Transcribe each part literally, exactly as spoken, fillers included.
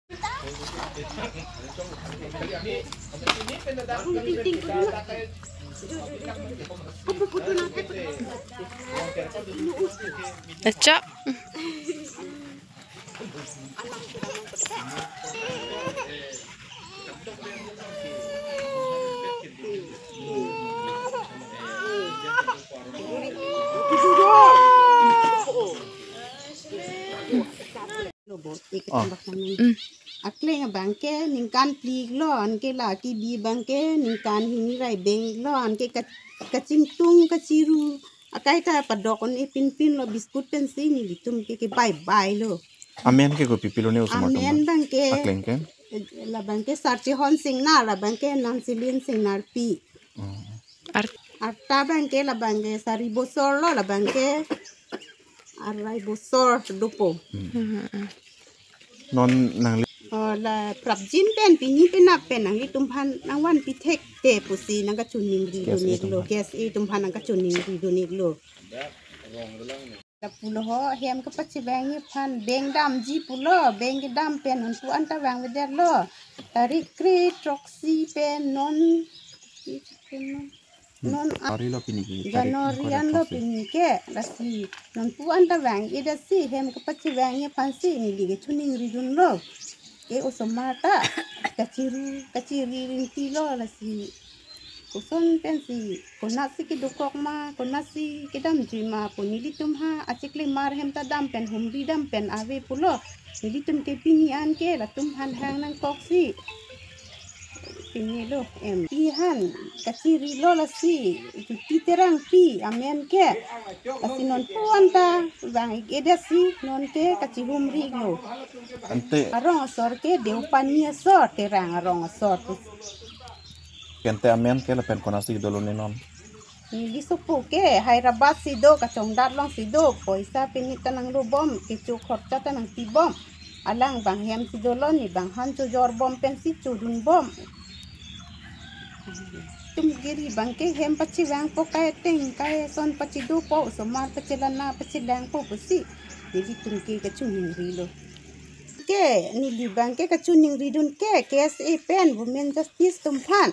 Accha. Lo bo, ik Oh. tambah kami. Mm. Akleng abangke ningkan phli lo, anke la kebi abangke ningkan hini rai beng lo, anke ka-, kachingtung kachiru akai ta padok un-e pinpin lo, biscuit pensi nelitum ke ke bye bye lo. Amen ke kopi pilo ne osomar amen atum abang? Abangke, akleng ke? Labangke Sarchehon Singnar, labangke Nansilin Singnarpi. Oh. Ar- Arta abangke labangke sari bosor lo, labangke arai bosor dopo. Hmm. Hmm, hmm, hmm. Non nangli Oh, la prapjin pen, pini penap pen nanglitum aphan nangvanpi thekte pusi nangkachiningri K S A dunik lo, atum aphan. K S A atum aphan nangkachiningri dunik lo. Lapulo ho, hem kepachevangji aphan beng damji pulo, beng kedam pen nonpu anta vangvedet lo. Tarik kre throksi pen non, non January lo pini ke, tarik January kre an lo throksi. Pini ke, lasi nonpu anta vang-edet si, hem kepachevangji aphansi neli kachiningri dunlo. Ke osomar ta kachiri, kachiri rinti lo, lasi koson pensi, konatsi kedokok ma, konatsi kedamjui ma pu nelitum ha achiklimar hem ta dam pen, humri dam pen ave pulo. Nelitum ke pini an ke latum aphan hang nangkoksi. Pini lo, em, pini an kachiri lo, lasi Jyoti Terangpi amen ke. Lasi nonpu anta vang-edet si non ke kachihumri lo. Ante arong asor ke Deopani asor, Terang arong asor. Ante amen ke lapen konatsi dolo ne non? Neli sopo ke Hyderabad si do, kachongdat along si do, poisa pini ta nanglo bom, kecho khorcha ta nangpi bom. Alang bang hem si dolo, ne bang han chojor bom pensi chodun bom. Tum giri abangke hem pachevangpo, kai ateng kai ason pachedopo, osomar pachelana pachelangpo pusi nelitum ke kachiningri lo. Ke neli abangke kachiningri dun ke K S A pen Women Justice atum aphan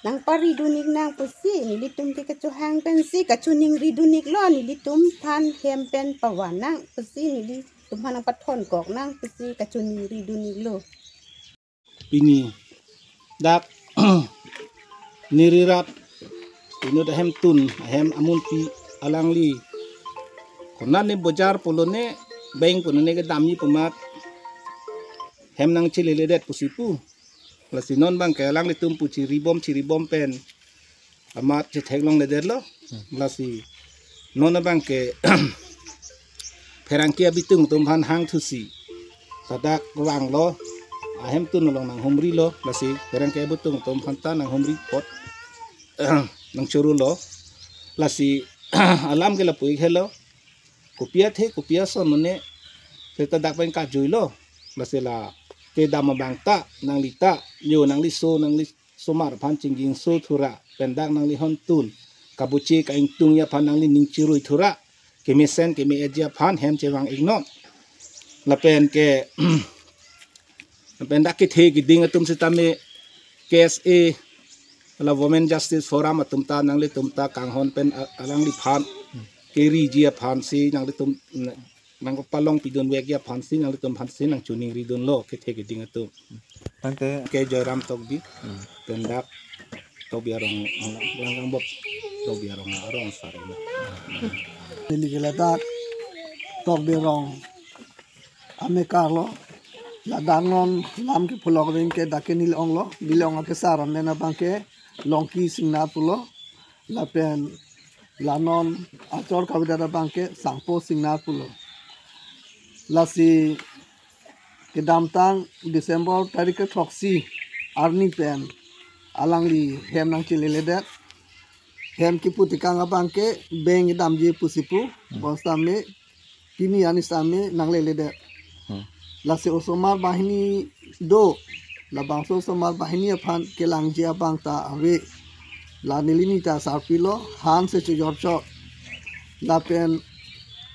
nangpari dunik nang pusi nelitum ke kachohang pensi kachiningri dunik lo, nelitum aphan hem pen pavan nang pusi nelitum aphan nangpathon kok nang pusi kachiningri dunik lo. Pini dak niri rat inut ahemtun ahem amunpi alangli konat ne bojar pulo ne, beng pulo ne kedamji pu amat hem nangcheleledet pusi pu. Lasi non abangke alanglitum pu chiri bom chiri bom pen amat chetheklongledet lo. Hmm. Lasi non abangke pherangke abitung atum aphan hangthusi ladak vanglo, ahemtun along nanghumri lo, lasi pherangke abitung atum aphan ta nanghumri apot nangchoro lo. Lasi alam ke lapu-ik helo, kopi athe kopi ason mane seta dak pen kajui lo. Lasi la kedam abang ta nangli ta, yo, nangliso, nangli somar aphan chingjinso thura, pen dak nanglihon tun kabuche ka-ingtungji aphan nanglining chirui thura, kemesen keme-etji aphan hem chevang-iknon. Lapen ke lapen dak kethe keding atum sitame K S A la Women Justice Forum atum ta nanglitum ta kanghon pen a-, alangliphan keriji aphansi nanglitum nangpalongpidunvekji aphansi nanglitum aphansi nangchiningri dunlo kethe keding atum. Tangte ke Joyram Tokbi, hmm, pen dak Tokbi arong, Langkang Bok Tokbi arong, arong asar lo. Neli ke ladak Tokbi arong amekar lo. Ladak non lam ke pulok ring ke dak ke neli onglo, neli ong akesar amen abangke Longki Singnar pulo. Lapen la non achor kavedet abangke Sangpo Singnar pulo. Lasi kedamtang December tarik kethroksi arni pen alangli hem nangcheleledet. Hem kipu tekang abangke beng damji pusi pu, hmm, bonsitame pini an sitame nangleledet. Hmm. Lasi osomar banghini do, labangso osomar banghini aphan kelangji abang ta ave. La neli ni ta sarpi lo, han si chojor chot. Lapen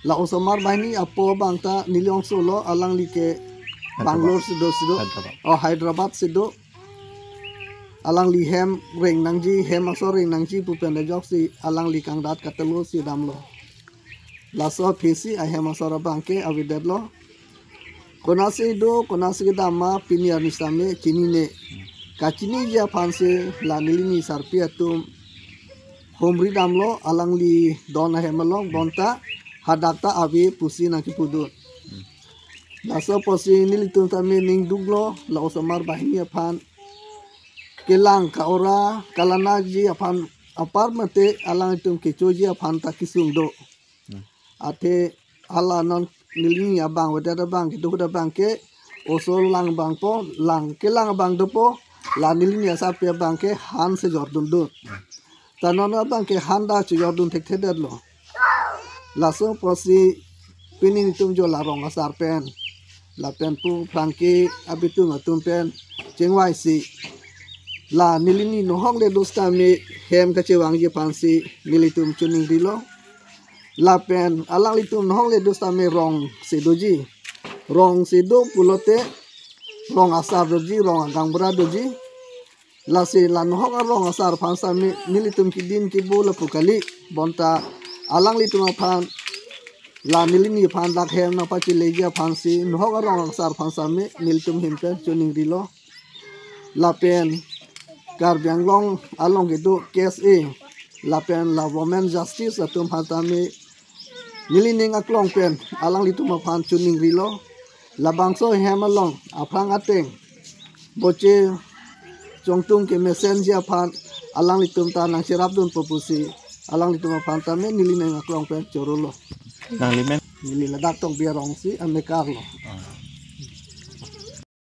la osomar banghini apo abang ta neli ongso lo, alangli ke Bangalore si do, si do. Hyderabad. Oh, Hyderabad si do. Alangli hem reng nangji, hem asor reng nangji pu pen ajoksi alangli kangdat katelo si damlo. Laso aphisi ahem asor abangke avedetlo. Konasi do, konasi kedam ma pini arni sitame chinine. Kachiniji aphansi la neli ni sarpi atum humri damlo, alangli don ahem along, bonta hadak ta ave pusi nangkipudun. Laso apotsi nelitum tame ning duklo, la osomar banghini aphan kelang ka-ora kalanaji aphan apar mate alangtum kechoji aphan ta kesung do. Hmm. Athe hala non neli ni abang, vedet abang, kedo abangke oso lang abangpo, lang kelang abang dopo, la neli ni asarpi abangke han si jordundun. Ta non abangke han ta chejordun thekthedetlo. Laso apotsi pini nelitum jo la rong asar pen, lapen pu phrangke abitung atum pen chingvaisi, la neli ni nohok le do sitame hem kachevangji aphansi nelitum choningrilo. Lapen alanglitum nohok le do sitame rong si doji. Rong si do pulote rong asar doji, rong agangbura doji. Lasi la nohok arong asar aphan sitame nelitum kedin kebo lapu kali, bonta alanglitum aphan, la neli ni aphan dak hem nangpacheleji aphansi nohok arong asar aphan sitame nelitum hem pen choningrilo. Lapen Karbi Anglong along kedo K S A, lapen la Women Justice atum aphan tame neli ning aklong pen alanglitum aphan choningrilo. Labangso hem along aphrang ateng boche chongtung kemesenji aphan alanglitum ta nangcherapdunpo pusi alanglitum aphan tame neli ning aklong pen chorolo. Nangli men? Neli ladak Tokbi arong si amekar lo. Ah.